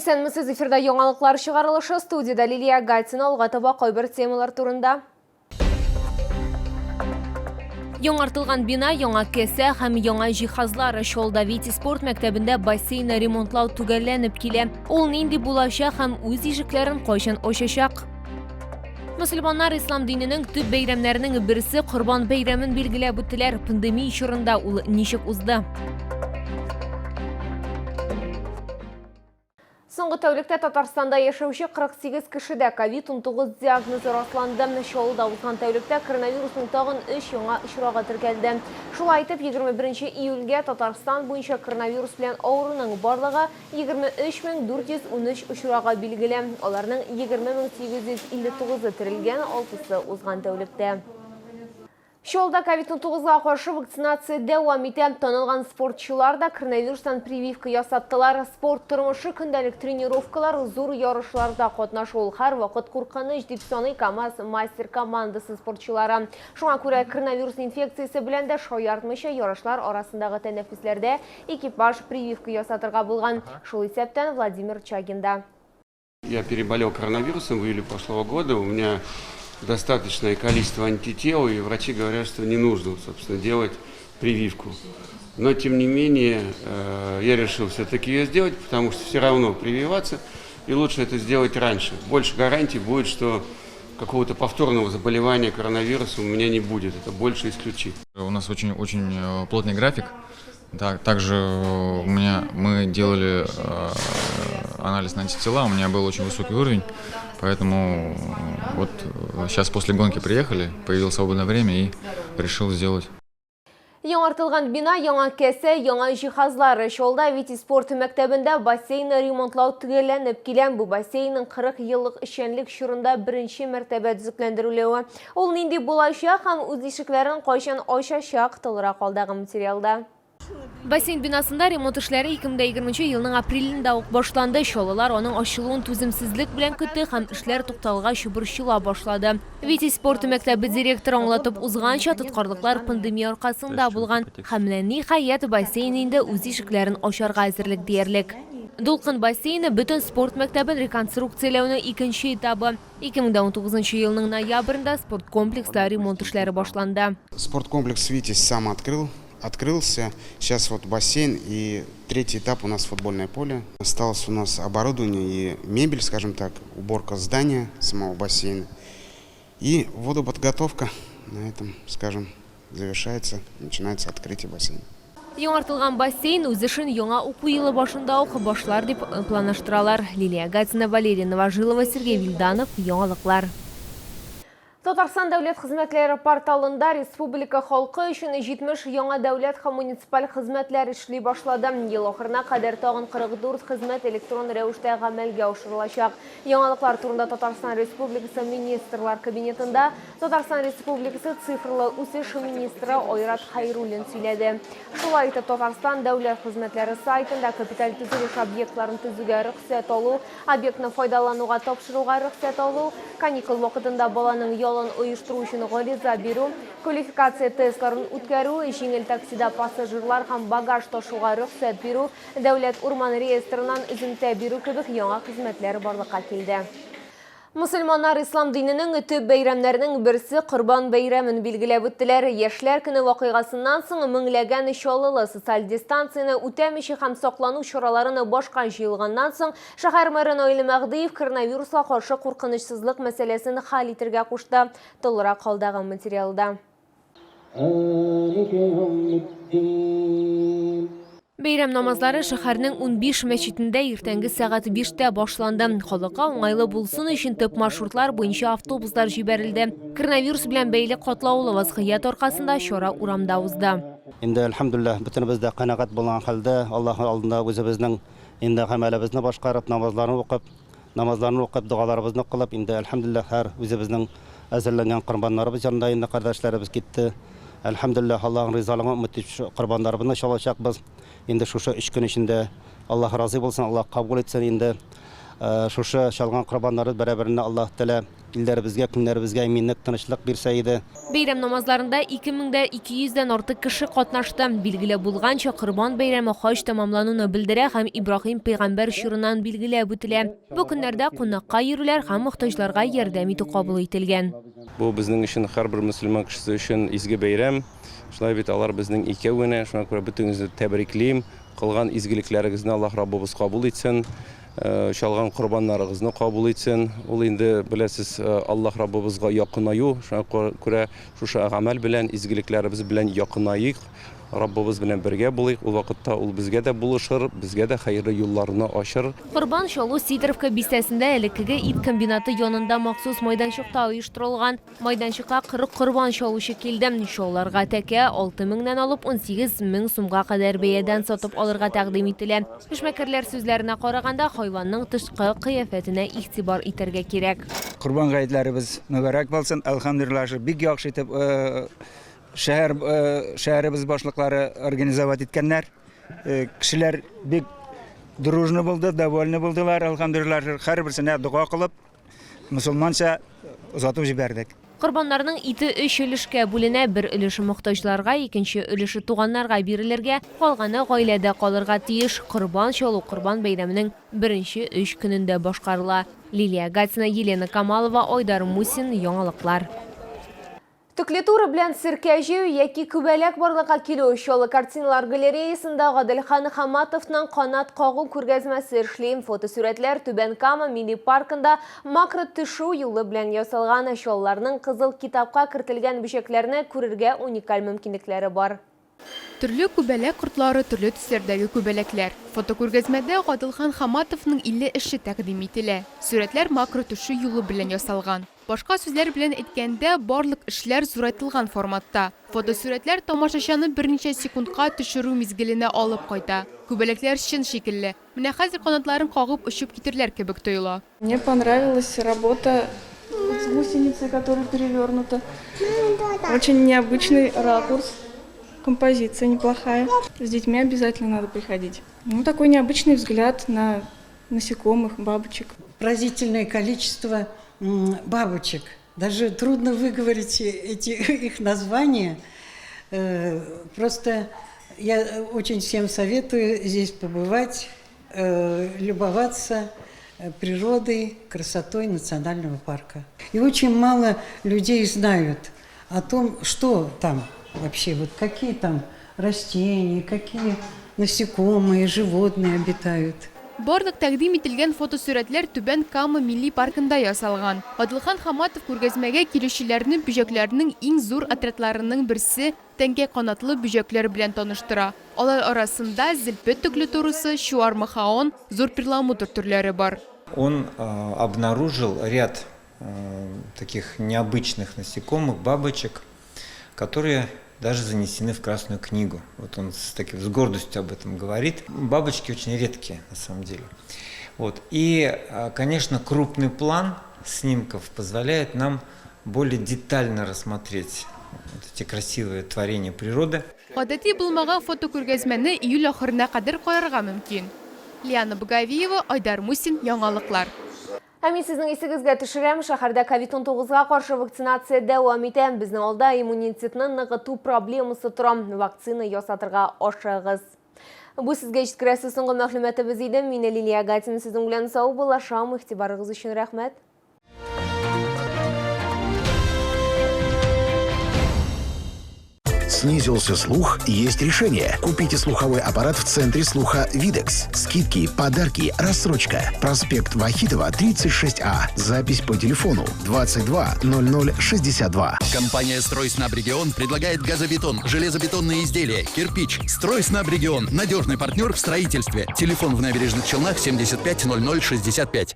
Исәнмесез, эфирда яңалыклар чыгарылышы, студиядә Лилия Гатина, алга таба кайбер темалар турында. Яңартылган бина, яңа кесә һәм яңа җиһазлар. Чаллыда Витязь спорт мәктәбендә бассейнны ремонтлау төгәлләнеп килә. Ул нинди булачак һәм үз ишекләрен кайчан ачачак? Мөселманнар ислам диненең төп бәйрәмнәренең берсе Корбан бәйрәмен билгеләп үттеләр. Пандемия чорында ул ничек узды? Соңгы тәүлектә Татарстанда яшәүче 48 кешедә ковид-19 диагнозы расланды. Чаллыда узган тәүлектә коронавирусның тагын өч яңа очрагы теркәлде. Шулай итеп, 21 июльгә Татарстан буенча коронавирус белән авыруның барлыгы 23 413 очрагы билгеле. Аларның 20 859-ы терелгән, алтысы узган тәүлектә. Чаллыда ковид-19 га каршы вакцинация дәвам итә. Танылган спортчылар да коронавирустан прививка ясаттылар. Спорт тормышы, көндәлек тренировкалар, зур ярышларда катнашу ул һәрвакыт куркыныч, дип саный КАМАЗ мастер командасы спортчылары. Шуңа күрә коронавирус инфекциясе белән дә шаяртмыйча ярышлар арасындагы тәнәфесләрдә экипаж прививка ясатырга булган. Шул исәптән Владимир Чагин да. Я переболел коронавирусом в июле прошлого года. У меня достаточное количество антител, и врачи говорят, что не нужно, собственно, делать прививку. Но, тем не менее, я решил все-таки ее сделать, потому что все равно прививаться, и лучше это сделать раньше. Больше гарантий будет, что какого-то повторного заболевания коронавирусом у меня не будет. Это больше исключит. У нас очень-очень плотный график. Да, также у меня мы делали анализ на антитела, у меня был очень высокий уровень, поэтому вот сейчас после гонки приехали, появилось свободное время и решил сделать. Яңартылган бина, яңа кәсә, яңа җиһазлар. Чаллыда Витязь спорт мәктәбендә бассейнны ремонтлау төгәлләнеп килә. Бу бассейнның 40 еллык эшчәнлек чорында беренче мәртәбә төзекләндерелүе. Ул нинди булачак һәм үз ишекләрен кайчан ачачак, тулырак алдагы материалда. Бассейн бинасында ремонт эшләре 2020 елның апрелендә ук башланды. Чаллылар аның ачылуын түземсезлек белән көтте һәм эшләр тукталгач борчыла башлады. Витязь спорт мәктәбе директоры аңлатып узганча, тоткарлыклар пандемия аркасында булган. Һәм менә ниһаять, бассейн инде үз ишекләрен ачарга әзерлек диярлек. Дулкын бассейны, бөтен спорт мәктәбен реконструкцияләүнең икенче этабы. 2019 елның ноябрендә спорткомплекста ремонт эшләре башланды. Спорткомплекс «Витязь» сам открыл, открылся. Сейчас вот бассейн и третий этап у нас футбольное поле. Осталось у нас оборудование и мебель, скажем так, уборка здания самого бассейна и водоподготовка. На этом, скажем, завершается, начинается открытие бассейна. Яңартылган бассейн үз эшен яңа уку елы башында ук башлар дип планлаштыралар. Лилия Гатина, Валерия Новожилова, Сергей Вильданов, Яңалыклар. Татарстан дәүләт хезмәтләре порталында республика халкы өчен 70 яңа дәүләт һәм муниципаль хезмәтләр эшли башлады. Ел ахырына кадәр тагын 44 хезмәт электрон рәвештә гамәлгә ашырылачак. Яңалыклар турында Татарстан Республикасы Министрлар Кабинетында Татарстан Республикасы цифрлы үсеш министры Айрат Хәйруллин сөйләде. Шулай итеп, Татарстан дәүләт хезмәтләре сайтында капиталь төзелеш объектларын төзүгә рөхсәт алу, Объектны файдалануга тапшыруга рөхсәт алу, каникул вакытында баланың ялын оештыру өчен гариза бирү, квалификация тестларын үткәрү, җиңел таксида пассажирлар һәм багаж ташуга рөхсәт бирү, дәүләт урман реестрыннан өземтә бирү кебек яңа хезмәтләр барлыкка килде. Мөселманнар ислам диненең төп бәйрәмнәренең берсе Корбан бәйрәмен билгеләп үттеләр. Яшьләр көне вакыйгасыннан соң меңләгән чаллылы социаль дистанцияне үтәмичә һәм саклану чараларын башка җыелганнан соң шәһәр мэры Наил Мәһдиев коронавируска каршы куркынычсызлык мәсьәләсен хәл итергә кушты. Тулырак алдагы материалда. Бәйрәм намазлары шәһәрнең 15 мәчетендә иртәнге сәгать 5тә башланды. Халыкка уңайлы булсын өчен төп маршрутлар буенча автобуслар җибәрелде. Коронавирус белән бәйле катлаулы вазгыять аркасында чара урамда узды. Инде, әлхәмдүлилләһ, бөтенебез дә канәгать булган хәлдә, Аллаһ алдында үзебезнең инде гамәлебезне башкарып, намазларны укып, Намазларны укып, догаларыбызны кылып, инде, әлхәмдүлилләһ, һәр үзебезнең әзерләнгән корбаннарыбыз янында инде кардәшләребез китте. Әлхәмдүлилләһ, Аллаһның ризалыгын өмет итеп, шушы корбаннарыбызны чалачакбыз. Инде шушы өч көн эчендә Аллаһ разый булсын, Аллаһ кабул итсен инде. Шушы чалган корбаннарыбыз бәрабәренә Аллаһ Тәгалә Илләребезгә, көннәребезгә иминлек, тынычлык бирсә иде. Бәйрәм намазларында 2200 дән артык кеше катнашты. Билгеле булганча, Корбан бәйрәме хаҗ тәмамлануны белдерә һәм Ибраһим пәйгамбәр чорыннан билгеләп үтелә. Бу көннәрдә кунакка йөрүләр һәм мохтаҗларга ярдәм итү кабул ителгән. Бу безнең өчен, һәрбер мөселман кешесе өчен изге бәйрәм. Шулай бит, алар безнең икәү генә, шуңа күрә бөтенегезне тәбриклим. Кылган изгелекләрегезне Аллаһ Раббыбыз кабул итсен, чалган корбаннарыгызны кабул итсен. Ул инде, беләсез, Аллаһ Раббыбызга якынаю, шуңа күрә шушы гамәл белән, изгелекләребез белән якынаек, Раббыбыз белән бергә булыйк, ул вакытта ул безгә дә булышыр, безгә дә хәерле юлларны ачыр. Корбан чалу Сидоровка бистәсендә элеккеге ит комбинаты янында махсус майданчыкта оештырылган. Майданчыкка 40 корбан чалучы килде. Чалларга тәкә 6 меңнән алып 18 мең сумга кадәр бәядән сатып алырга тәкъдим ителә. Эшмәкәрләр сүзләренә караганда, хайванның тышкы кыяфәтенә игътибар итәргә кирәк. Корбан гаетләребез мөбарәк булсын. Әлхәмдүлиллаһ, бик яхшы итеп шәһәр шәһәребез башлыклары организовать иткәннәр. Кешеләр бик дружно булды, довольны булдылар. Әлхәмдүлиллаһ, һәрберсенә дога кылып, мөселманча озатып җибәрдек. Корбаннарның ите өч өлешкә бүленә, бер өлеше мохтаҗларга, икенче өлеше туганнарга бирелергә, калганы гаиләдә калырга тиеш. Корбан чалу Корбан бәйрәменең беренче өч көнендә башкарыла. Лилия Гатина, Елена Камалова, Айдар Мусин, Яңалыклар. Төклетура белән серкә җыю яки күбәләк барлыкка килү Чаллы картиналар галереясында Гаделхан Хаматовның канат кагу күргәзмәсе эшли. Фотосурәтләр Түбән Кама милли паркында макро төшү юлы белән ясалган. Чаллыларның Кызыл китапка кертелгән бөҗәкләрне күрергә уникаль мөмкинлекләре бар. Төрле күбәләк кортлары, төрле төсләрдәге күбәләкләр. Фотокүргәзмәдә Гаделхан Хаматовның 50 эше тәкъдим ителә. Сурәтләр макро төшү юлы белән ясалган. Башка сүзләр белән әйткәндә, барлык эшләр зурайтылган форматта. Фотосурәтләр тамашачаны берничә секундка төшерү мизгеленә алып кайта. Күбәләкләр чын шикелле. Менә хәзер канатларын кагып очып китерләр кебек тоела. Мне понравилась работа с гусеницей, которая перевернута. Очень необычный ракурс, композиция неплохая. С детьми обязательно надо приходить. Ну, такой необычный взгляд на насекомых, бабочек. Поразительное количество бабочек. Даже трудно выговорить эти их названия. Просто я очень всем советую здесь побывать, любоваться природой, красотой национального парка. И очень мало людей знают о том, что там вообще, вот какие там растения, какие насекомые, животные обитают. Барлык тәкъдим ителгән фотосурәтләр Түбән Кама милли паркында ясалган. Гаделхан Хаматов күргәзмәгә килүчеләрне бөҗәкләрнең иң зур отрядларының берсе тәңкә канатлы бөҗәкләр белән таныштыра. Алар арасында зелпе төклетурысы, чуар махаон, зур перламутр төрләре бар. Он обнаружил ряд таких необычных насекомых, бабочек, которые даже занесены в Красную книгу. Вот он с гордостью об этом говорит. Бабочки очень редкие на самом деле. Вот. И, конечно, крупный план снимков позволяет нам более детально рассмотреть вот эти красивые творения природы. Гадәти булмаган фотокүргәзмәне июль ахырына кадәр карарга мөмкин. Лиана Багавиева, Айдар Мусин, Яңалыклар. Ә мин сезнең исегезгә төшерәм, шәһәрдә COVID-19-га каршы вакцинация дәвам итә. Безнең алда иммунитетны ныгыту проблемасы тора. Вакцина ясатырга ашыгыгыз. Бу сезгә җиткерәсе соңгы мәгълүматыбыз иде. Мин Лилия Гатина сезнең белән саубуллашам. Игътибарыгыз өчен рәхмәт. Снизился слух? Есть решение. Купите слуховой аппарат в центре слуха «Видекс». Скидки, подарки, рассрочка. Проспект Вахитова, 36А. Запись по телефону 22 00 62. Компания «Стройснабрегион» предлагает газобетон, железобетонные изделия, кирпич. «Стройснабрегион» – надежный партнер в строительстве. Телефон в Набережных Челнах 75 00 65.